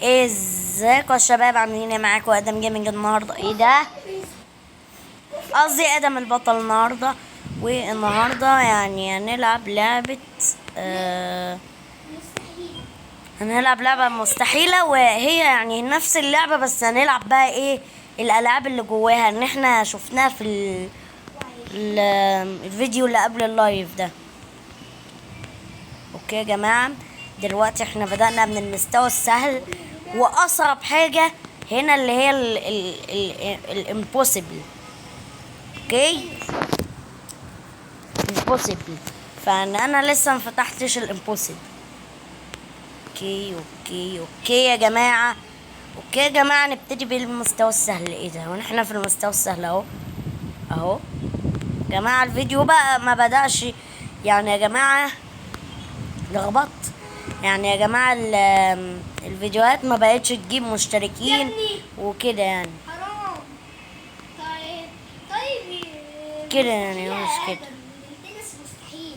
ازيكم يا شباب؟ عاملين ايه؟ معاكم ادم Gaming النهارده. ايه ده؟ قصدي ادم البطل النهارده. والنهارده يعني هنلعب لعبه هنلعب لعبه مستحيله، وهي يعني نفس اللعبه بس هنلعب بقى ايه الالعاب اللي جواها ان احنا شفناها في الفيديو اللي قبل ال live ده. okay يا جماعه، دلوقتي احنا بدأنا من المستوى السهل، واصعب حاجة هنا اللي هي ال impossible. okay، impossible، فانا لسه ما فتحتش ال impossible. okay okay okay يا جماعة، okay يا جماعة، نبتدي بالمستوى السهل. ايه ده؟ ونحن في المستوى السهل اهو اهو يا جماعة. الفيديو بقى ما بدأش يعني يا جماعة، لخبطت يعني يا جماعة. الفيديوهات ما بقتش تجيب مشتركين وكده يعني. حرام. طيب طيب. كده يعني مستحيل مش يا كده. آدم، التنس مستحيل.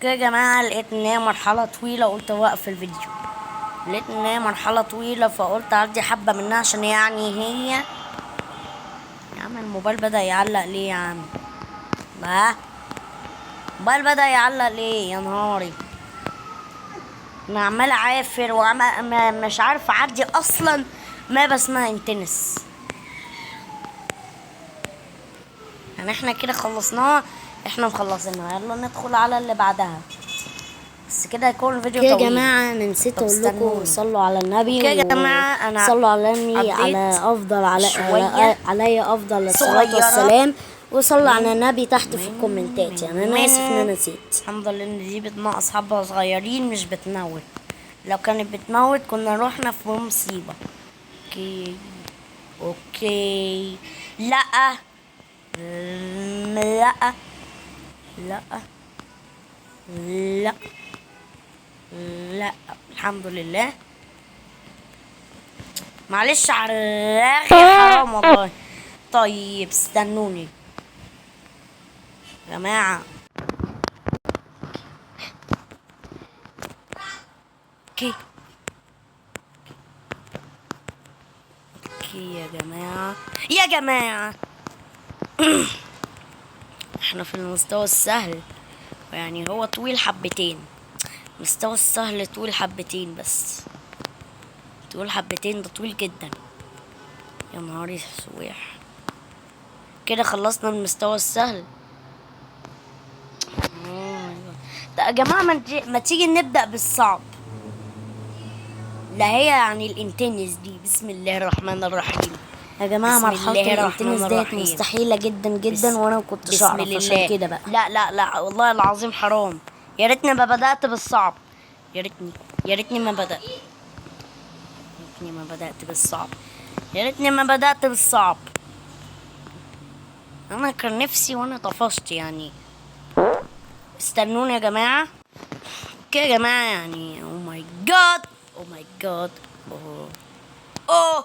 كده يا جماعة لقيت ان هي مرحلة طويلة، قلت اوقف الفيديو. لقيت ان هي مرحلة طويلة فقلت اعدي حبة منها عشان يعني هي يا عم الموبايل بدأ يعلق ليه يا عم؟ ما الموبايل بدأ يعلق ليه يا نهاري؟ انا عمال اعافر وعم مش عارف اعدي اصلا ما اسمها intense. يعني احنا كده خلصناها، احنا مخلصينها. يلا ندخل على اللي بعدها، بس كده هيكون الفيديو يا طويل. جماعة أنا نسيت طب أقول لكم استنوني. صلوا على النبي. okay يا جماعة، أنا صلوا على النبي عديت على أفضل على شوية علي أفضل الصلاة صغيرة. والسلام، وصلوا على النبي تحت في الكومنتات. يعني أنا آسف إن أنا نسيت. الحمد لله ان دي بتنقص حبة صغيرين مش بتموت. لو كانت بتموت كنا روحنا في مصيبة. okay okay، لا لا لا لا لا، الحمد لله. معلش على الرغي، حرام والله. طيب استنوني يا جماعة. okay okay يا جماعة، يا جماعة احنا في المستوى السهل، يعني هو طويل حبتين. المستوى السهل طويل حبتين، بس طويل حبتين، ده طويل جدا يا نهاري سويح. كده خلصنا المستوى السهل. ده يا جماعة ما تيجي نبدأ بالصعب. لا هي يعني ال intense دي. بسم الله الرحمن الرحيم. يا جماعة بسم مرحلة الله الرحمن ال intense ديت الرحيم. مستحيلة جدا جدا، وأنا ما كنتش بسم أعرف عشان الله. كده بقى. لا لا لا والله العظيم حرام، يا ريتني ما بدأت بالصعب، يا ريتني، يا ريتني ما بدأت، يا ريتني ما بدأت بالصعب، يا ريتني ما بدأت بالصعب. أنا كان نفسي وأنا طفشت يعني. استنوني يا جماعة. okay يا جماعة، يعني oh my god، oh my god، oh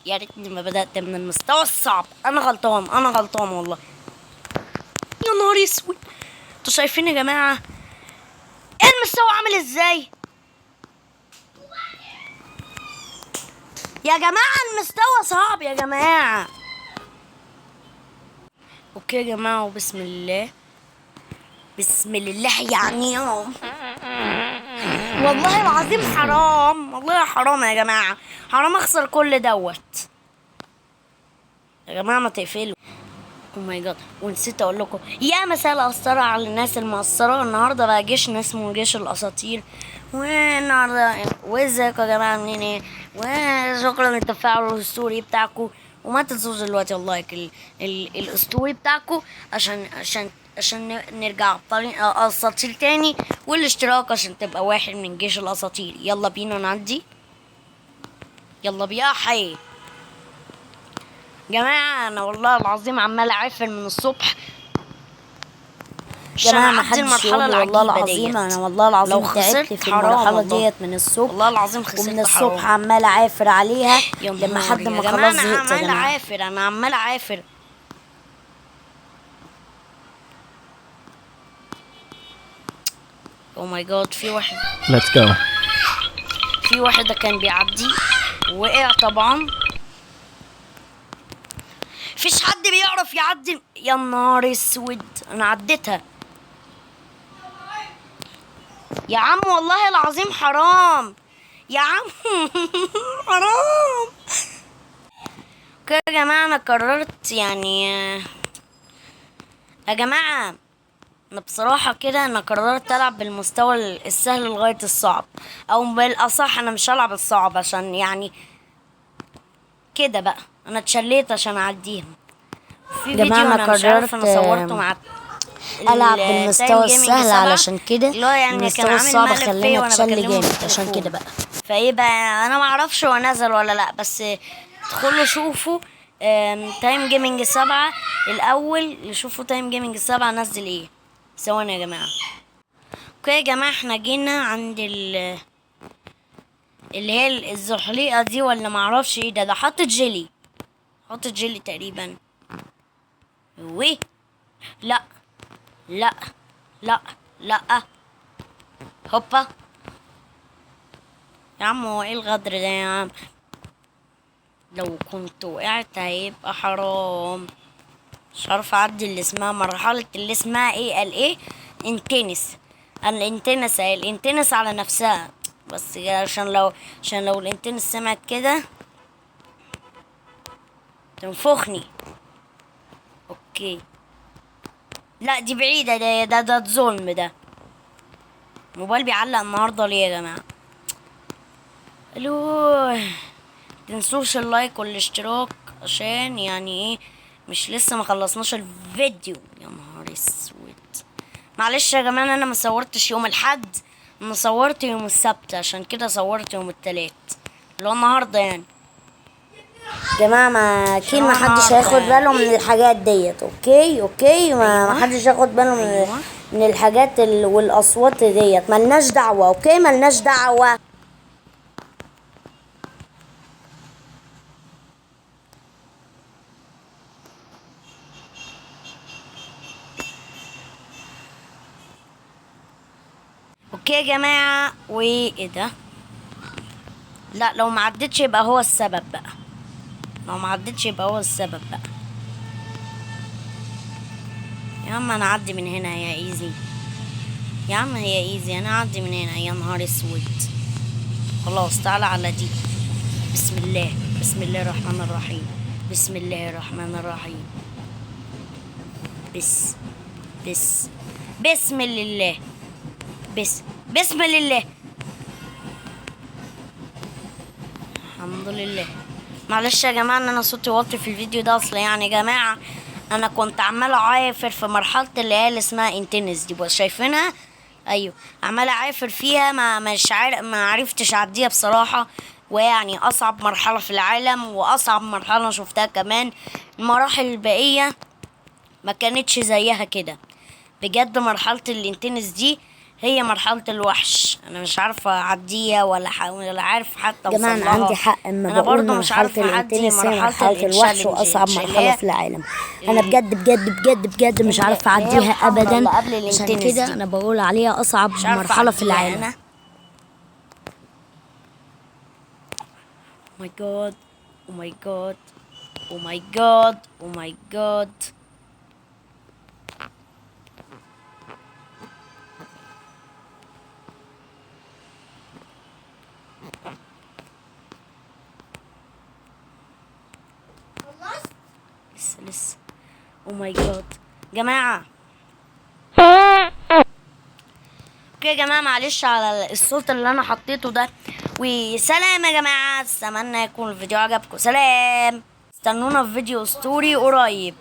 يا ريتني ما بدأت من المستوى الصعب. أنا غلطان، أنا غلطان والله. يا نهار اسود، انتوا شايفين يا جماعة ايه المستوى عامل ازاي؟ يا جماعة المستوى صعب يا جماعة. okay يا جماعة، وبسم الله، بسم الله. يعني والله العظيم حرام، والله حرام يا جماعة، حرام اخسر كل دوت يا جماعة. ما تقفلوا. oh my god. ونسيت اقول لكم يا مساء الاسطره على الناس المقصره. النهارده بقى جيشنا اسمه جيش الاساطير. والنهارده وازيكم يا جماعه، عاملين ايه؟ وشكرا للتفاعل الاسطوري بتاعكم، وما تنسوش دلوقتي ال like الاسطوري بتاعكم عشان نرجع اساطير تاني، والاشتراك عشان تبقى واحد من جيش الاساطير. يلا بينا نعدي، يلا بيا حي جماعة. أنا والله العظيم عمال أعفر من الصبح. يا جماعة ما عشان أعدي حدش المرحلة يقول لي والله العجيبة العظيم ديت. أنا والله العظيم لو تعبت خسرت في حرام المرحلة والله. ديت من الصبح، والله العظيم خسرت ومن الصبح حرام. عمال أعافر عليها يا لما نهاري حد يا ما جماعة، خلاص أنا زهقت يا عمال جماعة. أعافر، أنا عمال أعافر. oh my god، في واحد. Let's go. في واحد كان بيعدي وقع طبعا. فيش حد بيعرف يعدي. يا نهار اسود، انا عديتها يا عم، والله العظيم حرام يا عم. حرام. okay يا جماعة، انا قررت يعني يا جماعة، انا بصراحة كده انا قررت العب بالمستوى السهل لغاية الصعب، او بالاصح انا مش هلعب الصعب عشان يعني كده بقى انا اتشليت عشان اعديها. في يا فيديو جماعة انا انا مش عارف انا قررت صورته مع العب التايم بالمستوى جيمنج السهل 7، علشان كده اللي هو يعني كان المستوى عامل الصعب مقلب فيا خلاني وانا اتشل بكلمه جامد في عشان التليفون. كده بقى. فايه بقى، انا ما اعرفش هو نزل ولا لا، بس ادخلوا شوفوا تايم جيمنج 7 الاول، شوفوا تايم جيمنج 7 نزل ايه. ثواني يا جماعة. okay يا جماعة، احنا جينا عند اللي هي الزحليقه دي ولا ما اعرفش ايه ده. ده حاطط جيلي، حاطط جيلي تقريبا. ويه، لا لا لا لا، هوبا يا عم، هو ايه الغدر ده يا عم؟ لو كنت وقعت هيبقى حرام. مش عارفه اعدي اللي اسمها مرحلة اللي اسمها ايه، قال ايه، intense. ال intense اهي، ال intense على نفسها بس عشان لو ال intense سمعت كده تنفخني. okay، لا دي بعيدة، ده ظلم. ده الموبايل بيعلق النهارده ليه يا جماعة؟ الو، تنسوش ال like والاشتراك عشان يعني ايه، مش لسه ما خلصناش الفيديو. يا نهار اسود، معلش يا جماعة انا ما صورتش يوم الاحد، انا صورت يوم السبت، عشان كده صورت يوم التلات اللي هو النهارده يعني. جماعة ما اكيد ما عشان حدش أنا هياخد عارفة. باله من الحاجات ديت. okay okay، ما حدش ياخد باله من أيوة. من الحاجات والاصوات ديت، ملناش دعوة. okay ملناش دعوة. okay يا جماعة، وايه ده؟ لا لو ما عدتش يبقى هو السبب بقى، لو ما عدتش يبقى هو السبب بقى. يا عم انا اعدي من هنا يا easy، يا عم هي easy، انا اعدي من هنا. يا نهار اسود، خلاص تعالى على دي. بسم الله، بسم الله الرحمن الرحيم، بسم الله الرحمن الرحيم، بس بس بسم الله، بس بسم الله، الحمد لله. معلش يا جماعة ان انا صوتي واطي في الفيديو ده، اصل يعني يا جماعة انا كنت عمال اعافر في مرحلة اللي هي اللي اسمها intense دي، بقى شايفينها؟ ايوه عمال اعافر فيها، ما مش عارف، ما عرفتش اعديها بصراحة، ويعني اصعب مرحلة في العالم واصعب مرحلة شفتها كمان. المراحل الباقية ما كانتش زيها كده بجد. مرحلة ال intense دي هي مرحلة الوحش، انا مش عارفة اعديها ولا عارف حتى جماعة انا اوصل لها. عندي حق اما انا بقول برضو مش مرحلة عارفة اعدي ال intense هي مرحلة مرحلة الوحش ال challenge واصعب اللي مرحلة هي في العالم. انا بجد بجد بجد بجد مش عارفة اللي هي اعديها الحمرا ابدا، اللي قبل عشان ال intense كده دي. انا بقول عليها اصعب مش عارفة مرحلة في أعديها العالم. انا. my God, oh my God, oh my God, oh my God. خلصت؟ لسه لسه. oh my God جماعة. okay يا جماعة، معلش على الصوت اللي انا حطيته ده. وسلام يا جماعة، اتمنى يكون الفيديو عجبكم. سلام، استنونا في فيديو اسطوري قريب.